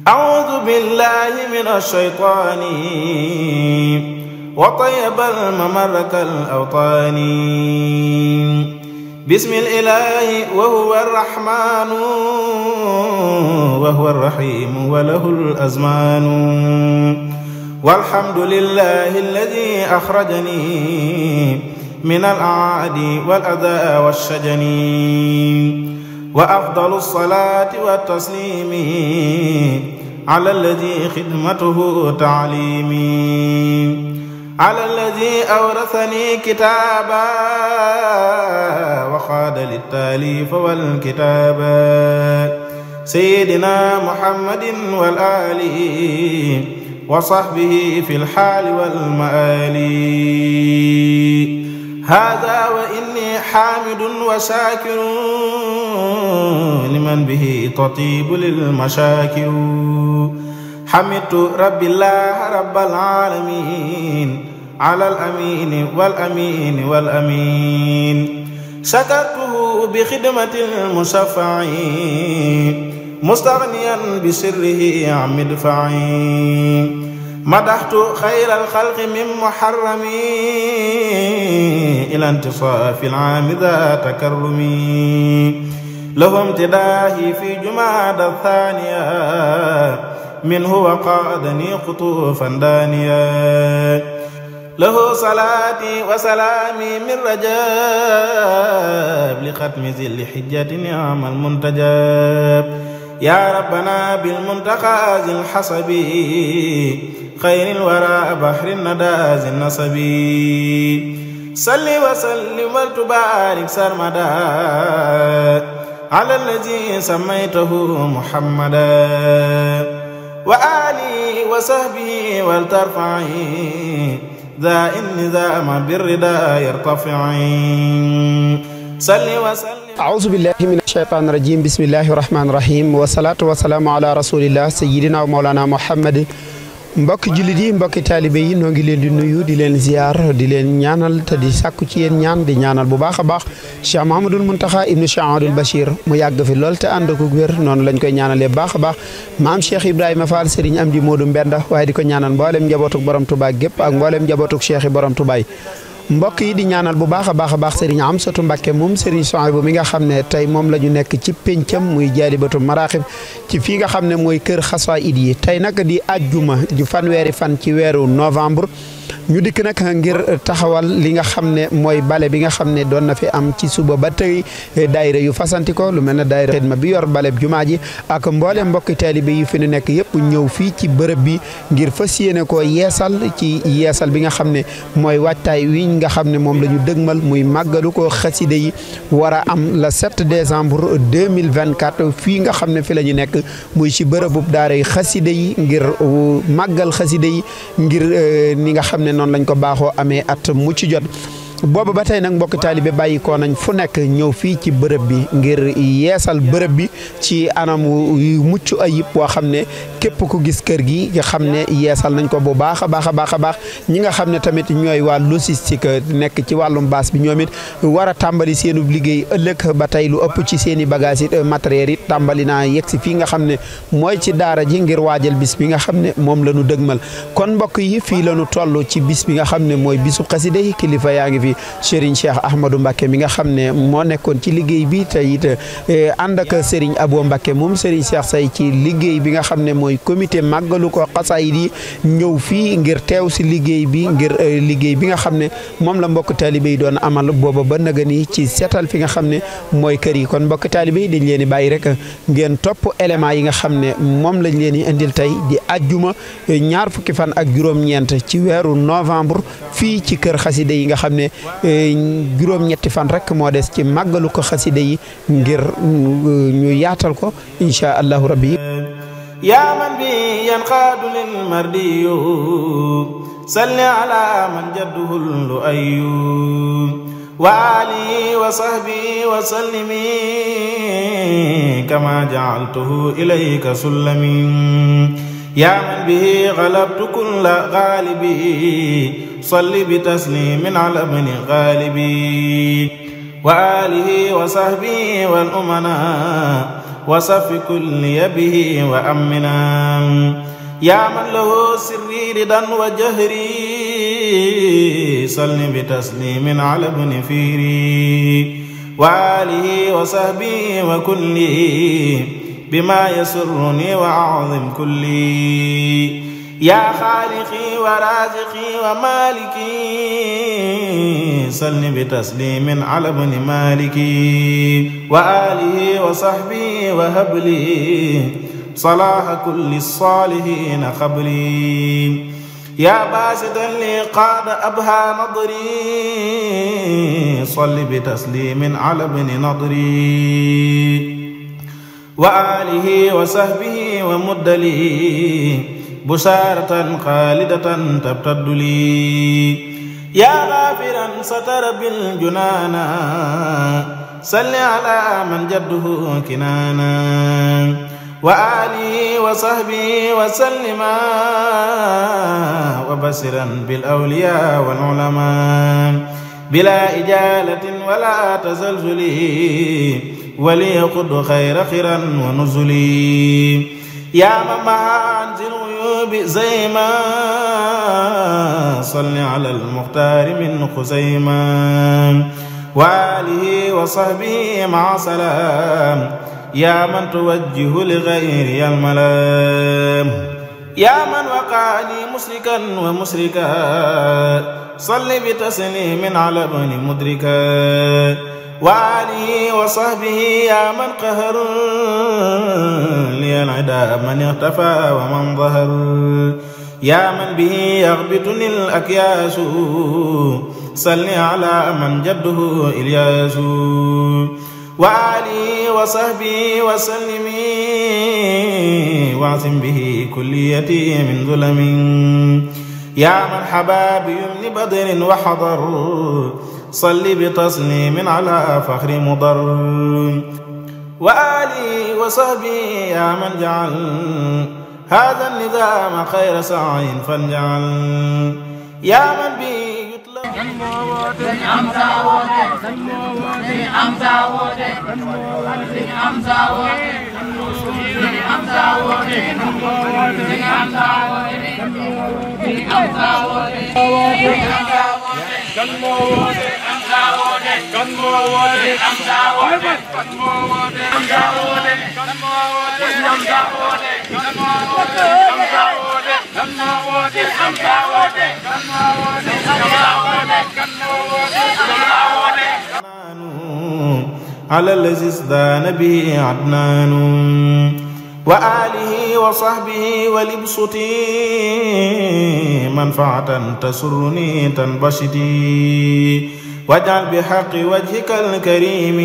أعوذ بالله من الشيطان وطيب الممر كالأوطان بسم الإله وهو الرحمن وهو الرحيم وله الأزمان والحمد لله الذي أخرجني من الأعادي والأذى والشجن وأفضل الصلاة والتسليم على الذي خدمته تعليمي على الذي أورثني كتابا وخاد للتاليف والكتابا سيدنا محمد والآل وصحبه في الحال والمآل هذا وإني حامد وشاكر لمن به تطيب للمشاكر حمدت رب الله رب العالمين على الأمين والأمين والأمين شكرته بخدمة المشفع مستغنيا بسره عن مدفعي مدحت خير الخلق من محرم إلى انتصاف العام ذا تكرم له امتداحي في جماد الثانية منه وقادني قطوفا دانيا له صلاتي وسلامي من رجاب لختم ذي الحجة نعم المنتجاب يا ربنا بالمنتقى ذي الحصب خير الورى بحر الندى ذي النصب صل وسلم وتبارك سرمدا على الذي سميته محمدا وآله وصحبه ولترفعي ذا النظام بالرداء يرتفعي صل وسلم أعوذ بالله من الشيطان الرجيم بسم الله الرحمن الرحيم والصلاة والسلام على رسول الله سيدنا ومولانا محمد mbokki jullit yi mbokki taalibe yi noo ngi leen di nuyu di leen ziar di leen ñaanal te di sàkku ci yéen ñaan di ñaanal bu baax a baax Cheikh Mahamadul Muntaxa ibnu Cheikh Amadul Bachir mu yàgg fi lool te ànd ko wér noonu lañ koy ñaanalee baax a baax maam Cheikh Ibrahima Fall Serigne Amdi Modou Mbenda waaye di ko ñaanal mboolem njabootuk borom Touba gépp ak mboolem njabootuk Cheikh borom Touba mbokk yi di ñaanal bu baax a baax Serigne Amsatu Mbàkke moom Serigne Souhaïbou mi nga xam ne tey moom la ñu nekk ci péncam muy Jaalibatu Maraaxib ci fii nga xam ne mooy kër xasaayid yi tey nag di àjjuma ju fanweeri fan ci weeru novembre ñu dikk nag ngir taxawal li nga xam ne mooy bale bi nga xam ne doon na fi am ci suba ba tey daayira yu fasanti ko lu mel ne daayira xidma bi yor bale jumaa ji ak mboolem mbokki taalibe yi fi nu nekk yëpp ñëw fii ci bërëb bi ngir fas yéene ko yeesal ci yeesal bi nga xam ne mooy waajtaay wi nga xam ne moom la ñu dëgmal muy màggalu ko xaside yi war a am le 7 décembre 2024 fii nga xam ne fi la ñu nekk muy ci bërëbub daara yi xaside yi ngir màggal xaside yi ngir ni nga xam ne noonu lañ ko baaxoo amee at mu ci jot booba ba tey nag mbokk taalibe bàyyi ko nañ fu nekk ñëw fii ci bërëb bi ngir yeesal bërëb bi ci anam yu mucc ayib boo xam ne képp ku gis kër gi nga xam ne yeesal nañ ko bu baax a baax ñi nga xam ne tamit ñooy waa logistique nekk ci wàllum baas bi ñoom it war a tàmbali seenub liggéey ëllëg ba tey lu ëpp ci seen i bagage yi matériel yi tàmbali naa yegg si fii nga xam ne mooy ci daara ji ngir waajal bis bi nga xam ne moom la ñu dëgmal kon mbokk yi fii la ñu toll ci bis bi nga xam ne mooy bisu xasida yi kilifa yaa ngi fi Serigne Cheikh Ahmadou Mbacke mi nga xam ne moo nekkoon ci liggéey bi te it ànd ak Serigne Abo Mbacke moom Serigne Cheikh Say ci liggéey bi nga xam ne mooy comité màggalu ko xasaayid yi ñëw fii ngir teew si liggéey bi ngir liggéey bi nga xam ne moom la mbokk taalibe yi doon amal booba ba naga ni ci seetal fi nga xam ne mooy kër yi kon mbokk taalibe yi dañ leen di bàyyi rek ngeen topp élément yi nga xam ne moom lañ leen di indil tey di ajjuma ñaar fukki fan ak juróom-ñeent ci weeru novembre fii ci kër xaside yi nga xam ne juróom-ñetti fan rek moo des ci màggalu ko xaside yi ngir ñu yaatal ko insha allahu rabbi yaa man bi yanqaadu lil mardiyu salli ala man jadduhu lu ayyu wa alihi wa sahbihi wa sallimi kama ja'altuhu ilayka sullami yaa man bihi ghalabtu kulla ghalibi salli bi taslimin ala ibni ghalibi wa alihi wa sahbihi wal umana وصف كل به وأمنا يا من له سري ردا وجهري صل بتسليم على ابن فيري وآله وصحبه وكله بما يسرني وأعظم كلي يا خالقي ورازقي ومالكي صل بتسليم على ابن مالكي وآله وصحبه وهب لي صلاح كل الصالحين قبلي يا باسطا لي قاد أبهى نظري صل بتسليم على ابن نضري وآله وصحبه ومد لي بشارة خالدة تبتد لي يا غافرا ستر بالجنانا صل على من جده كنانا وآله وصحبه وسلم وبصرا بالأولياء والعلماء بلا إجالة ولا تزلزل وليقض خير خيرا ونزلي يا من مع أنزل الغيوب زيما صل على المختار من خزيما وآله وصحبه مع سلام يا من توجه لغيري الملام يا من وقعني مسركا ومسركا صل بتسليم على ابن مدركا وآله وصحبه يا من قهر لي العدا من اختفى ومن ظهر يا من به يغبطني الأكياس صل على من جده إلياس وآله وصحبه وسلم واعصم به كليتي من ظلم يا من حبا بيمن بدر وحضر صل بتسليم على فخر مضر وآله وصحبه يا من جعل هذا النظام خير سعي فانجعل يا من به على الذي ازدان به عدنان وآله وصحبه ولبسطي منفعة تسرني تنبشتي واجعل بحق وجهك الكريم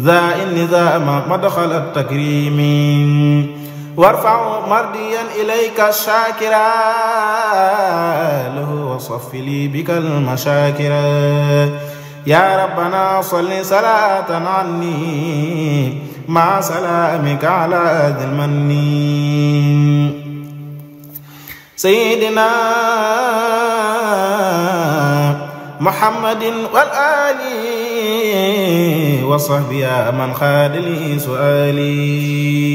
ذا النظام مدخل التكريم وارفع مرضيا إليك الشاكرا له وصف لي بك المشاكرا يا ربنا صل صلاة عني مع سلامك على ذي المن سيدنا محمد والآل وصحبه يا من خاد لي سؤالي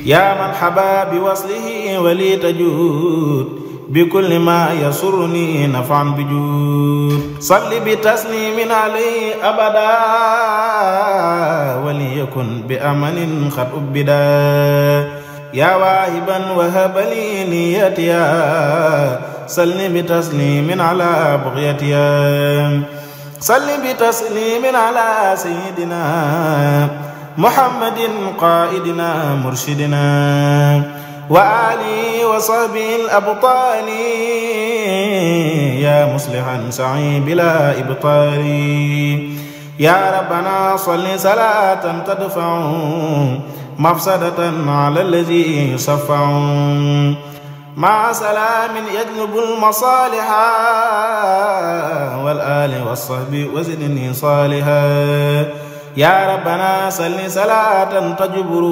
يا من حبا بوصله ولي تجود بكل ما يسرني نفعا بجود صل بتسليم عليه أبدا وليكن بأمن قد أبدا يا واهبا وهب لي نيتيا صل بتسليم على بغيتيا صل بتسليم على سيدنا محمد قائدنا مرشدنا وآله وصحبه الأبطال يا مصلحا سعي بلا إبطال يا ربنا صل صلاة تدفع مفسدة على الذي يصفع مع سلام يجلب المصالح والآل والصحب وزدني صالحا يا ربنا صل صلاة تجبر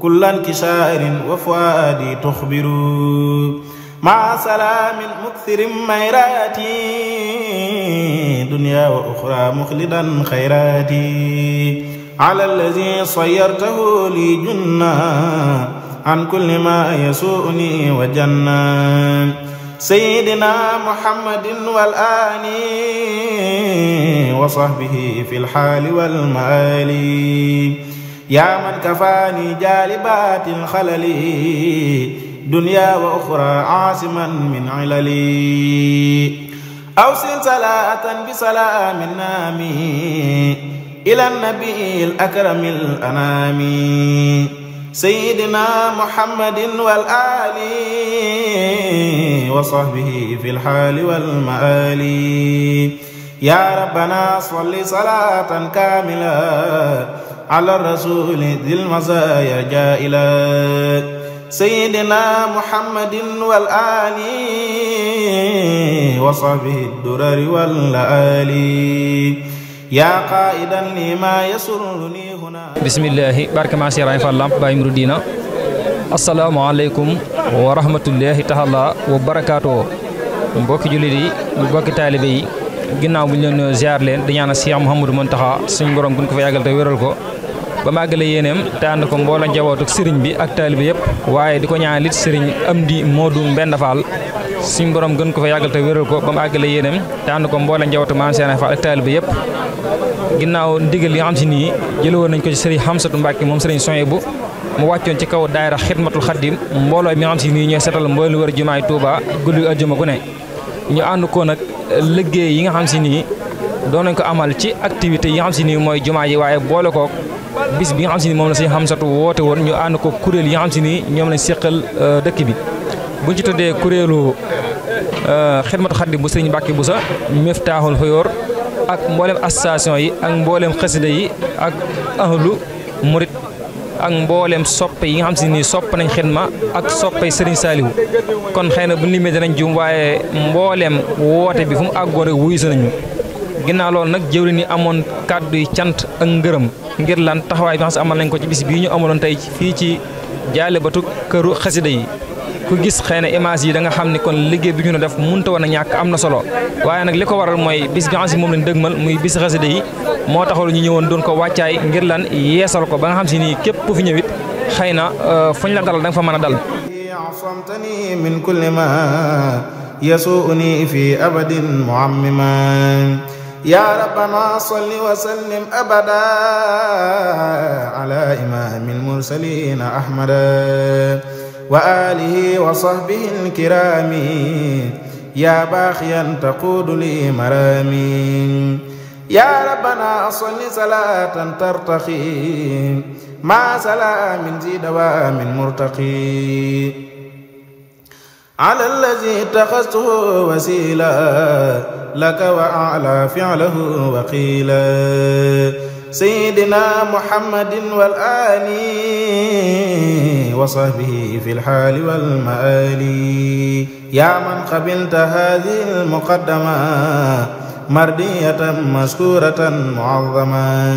كل انكسار وفؤادي تخبر مع سلام مكثر ميراتي دنيا وأخرى مخلدا خيراتي على الذي صيرته لي جنة عن كل ما يسوءني وجنة سيدنا محمد والآل وصحبه في الحال والمآل يا من كفاني جالبات الخلل دنيا وأخرى عاصما من عللي أوصل صلاة بسلام نامي إلى النبي الأكرم الأنام سيدنا محمد والآل وصحبه في الحال والمآل يا ربنا صل صلاة كاملة على الرسول ذي المزايا جائلة سيدنا محمد والآل وصحبه الدرر والآل يا قائدا لما يسرني هنا بسم الله بارك ما سيراي فالام باي مرودينا السلام عليكم ورحمة الله تعالى وبركاته mbokki jullit yi mbokki taalibe yi ginnaaw bu ñu leen ziar leen di ñaanal Cheikh Mouhamadou Mountakha suñu borom gën ko fa yàggal te wéral ko ba màggale yéeneem te ànd ko mbooloo njabootu ak sëriñ bi ak taalibe yëpp waaye di ko ñaanal it sëriñ Amdi Modou Mbenda Fall suñu borom gën ko fa yàggal te wéral ko ba màggale yéeneem te ànd ko mbooloo njabootu Maam Cheikh Fall ak taalibe yëpp ginnaaw ndigal yi nga xam si nii jëlewoon nañ ko ci sëriñ Hamsatu Mbàkke moom sëriñ Soyebu mu wàccoon ci kaw daayira Xidmatul Xaddim mbooloo mi nga xam si nii ñooy setal mbooloo wër jumaay Touba guddi àjjuma gu ne ñu ànd ko nag liggéey yi nga xam si nii doon nañ ko amal ci activité yi nga xam si nii mooy jumaa yi waaye boole kook bis bi nga xam si nii moom la sëriñ Hamsatu woote woon ñu ànd ko kuréel yi nga xam si nii ñoom lañ séqal dëkk bi buñ ci tuddee kuréelu Xidmatul Xaddim bu sëriñ Mbàkke Buso Miftaaxul Xuyoor ak mboolem association yi ak mboolem xasida yi ak ahlu murit ak mboolem soppe yi nga xam si ni sopp nañ xidma ak soppay Serigne Saliou kon xëy na bu limee danañ jum waaye mboolem woote bi fu mu àggoon rek wuyu sa nañu ginnaaw loolu nag jëwri ni amoon kàddu yi cant ak ngërëm ngir lan taxawaay bi nga xam si amal nañ ko ci bis bii ñu amaloon tey fii ci jaalibatu këru xasida yi ku gis xëy na image yi da nga xam ni kon liggéey bi ñu def mënta woon a ñàkk am na solo waaye nag li ko waral mooy bis bi nga xam si moom lañ dëgmal muy bis xasida yi moo taxoon ñu ñëwoon doon ko wàccaay ngir lan yeesal ko ba nga xam si nii képp ku fi ñëwit xëy na fuñ la dalal da nga fa mën a dal عصمتني من كل ما يسوءني في أبد معمما يا ربنا صل وسلم أبدا على إمام المرسلين أحمد وآله وصحبه الكرام يا باخيا تقود لي مرامي يا ربنا صل صلاة ترتقي مع سلام ذي دوام مرتقي على الذي اتخذته وسيلا لك وأعلى فعله وقيلا سيدنا محمد والآل وصحبه في الحال والمآل يا من قبلت هذه المقدمة مردية مشكورة معظما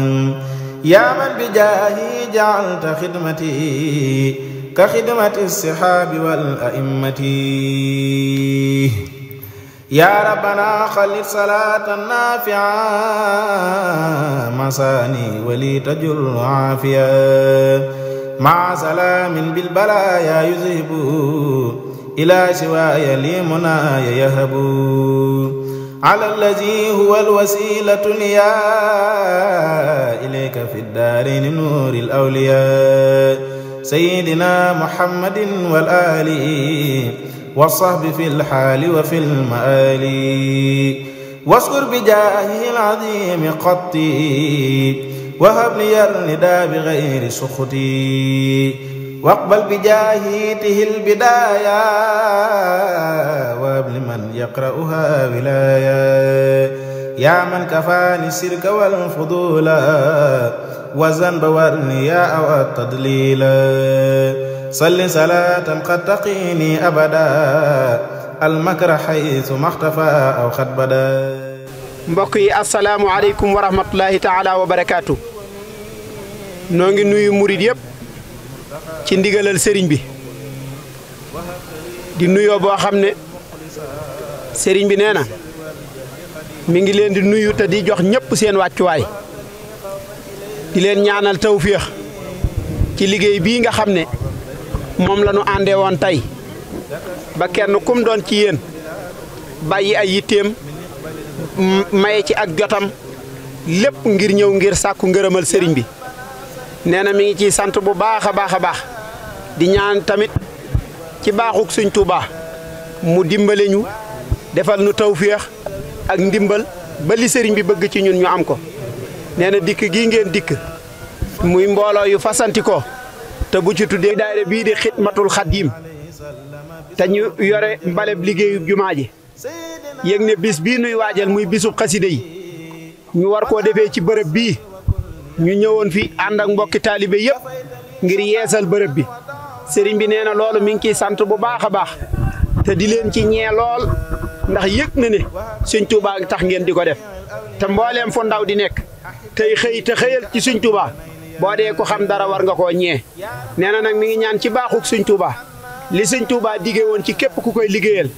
يا من بجاهي جعلت خدمتي كخدمة السحاب والأئمة يا ربنا خلد صلاة نافعة مساني ولي تجر عافية مع سلام بالبلايا يذهب إلى سواي لي مناي يهب على الذي هو الوسيلة ليا إليك في الدارين نور الأولياء سيدنا محمد والآل والصحب في الحال وفي المآل واذكر بجاهه العظيم قطي وهب لي الندى بغير سخطي واقبل بجاهيته البداية وهب لمن يقرأها ولاية يا من كفاني الشرك والفضول والذنب والرياء والتضليل صل صلاة قد تقيني أبدا المكر حيث ما اختفى أو قد بدا mbokk yi asalaamaaleykum wa rahmatulahi taala wa barakaatu noo ngi nuyu murid yëpp ci ndigalal sëriñ bi di nuyoo boo xam ne sëriñ bi nee na mi ngi leen di nuyu te di jox ñëpp seen wàccuwaay di leen ñaanal tawféex ci liggéey bii nga xam ne moom la ñu àndee woon tey ba kenn kum doon ci yéen bàyyi ay yitteem maye ci ak jotam lépp ngir ñëw ngir sàkku ngërëmal sëriñ bi nee na mi ngi ciy sant bu baax a baax a baax di ñaan tamit ci baaxuk Sëriñ Tuubaa mu dimbale ñu defal nu tawféex ak ndimbal ba li sëriñ bi bëgg ci ñun ñu am ko nee na dikk gii ngeen dikk muy mbooloo yu fasanti ko te bu ci tuddee daayira bii di Xidmatul Xadiim te ñu yore mbaleb liggéeyu jumaa ji yëg ne bis bii nuy waajal muy bisub xasida yi ñu war koo defee ci bërëb bii ñu ñëwoon fi ànd ak mbokki taalibe yëpp ngir yeesal bërëb bi sëriñ bi nee na loolu mi ngi ciy sant bu baax a baax te di leen ci ñee lool ndax yëg na ne Sëriñ Tuubaa tax ngeen di ko def te mbooleem fu ndaw di nekk tey xëy te xëyal ci Sëriñ Tuubaa boo dee ko xam dara war nga koo ñee nee na nag mi ngi ñaan ci baaxuk Sëriñ Tuubaa li Sëriñ Tuubaa diggee woon ci képp ku koy liggéeyal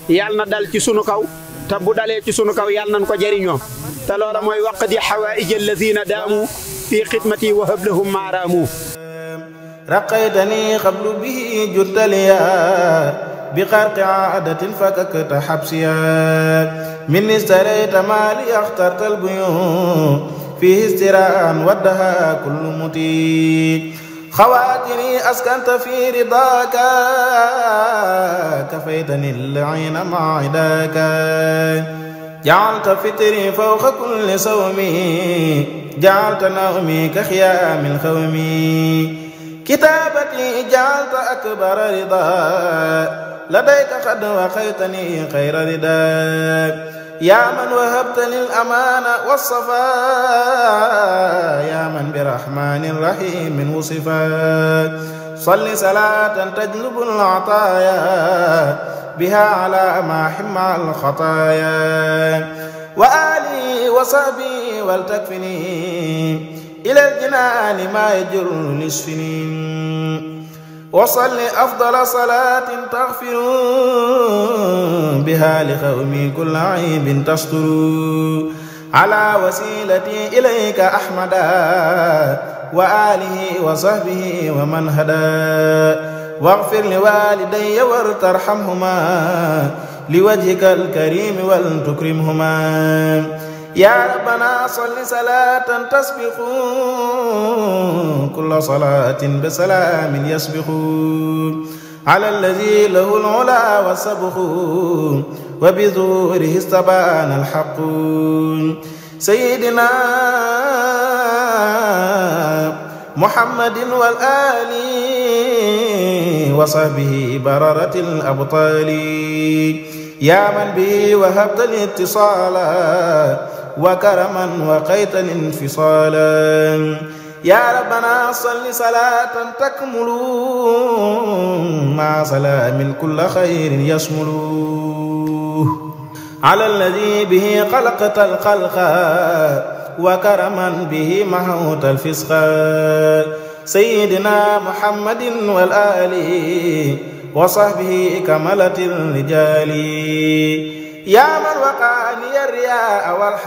yàlla na dal ci sunu kaw te bu dalee ci sunu kaw yàlla nañ ko jëriñoo te loola mooy waqdi xawaa'ij allazina daamu fi xidmati wa hablahum maaraamu raqaytani qablu bihi juttaliya bi xarqi aadatin fakakta xabsiya min istarayta maali axtarta albuyun fihi istiraan waddaha kullu muti xawaatiri askanta fi ridaaka kafaytani al-ayna ma'idaaka ja'alta fitri fawqa kulli sawmi ja'alta nawmi ka xiyaamil xawmi kitaabati ja'alta akbara ridaa ladayka qad waqaytani xayra ridaa yaa man wahabta lil amaana wassafaa yaa man bi rahmaanin rahiimin wusifaa salli salaatan tajlubul ataayaa bihaa alaa maahin ma'al xataayaa wa aalihi wa sahbihi wal takfinii ilal jinaani maa yajurru lisfinii وصل أفضل صلاة تغفر بها لقومي كل عيب تستر على وسيلتي إليك أحمدا وآله وصحبه ومن هدى واغفر لوالدي وارحمهما لوجهك الكريم ولتكرمهما يا ربنا صل صلاة تسبق كل صلاة بسلام يسبق على الذي له العلا والسبق وبظهوره استبان الحق سيدنا محمد والآل وصحبه بررة الأبطال يا من به وهبت الاتصالا وكرما وقيتا انفصالا يا ربنا صل صلاة تكمل مع سلام كل خير يشمل على الذي به خلقت الخلق وكرما به محوت الفسق سيدنا محمد والآل وصحبه كملة الرجال يا من وقاني الرياء والحسد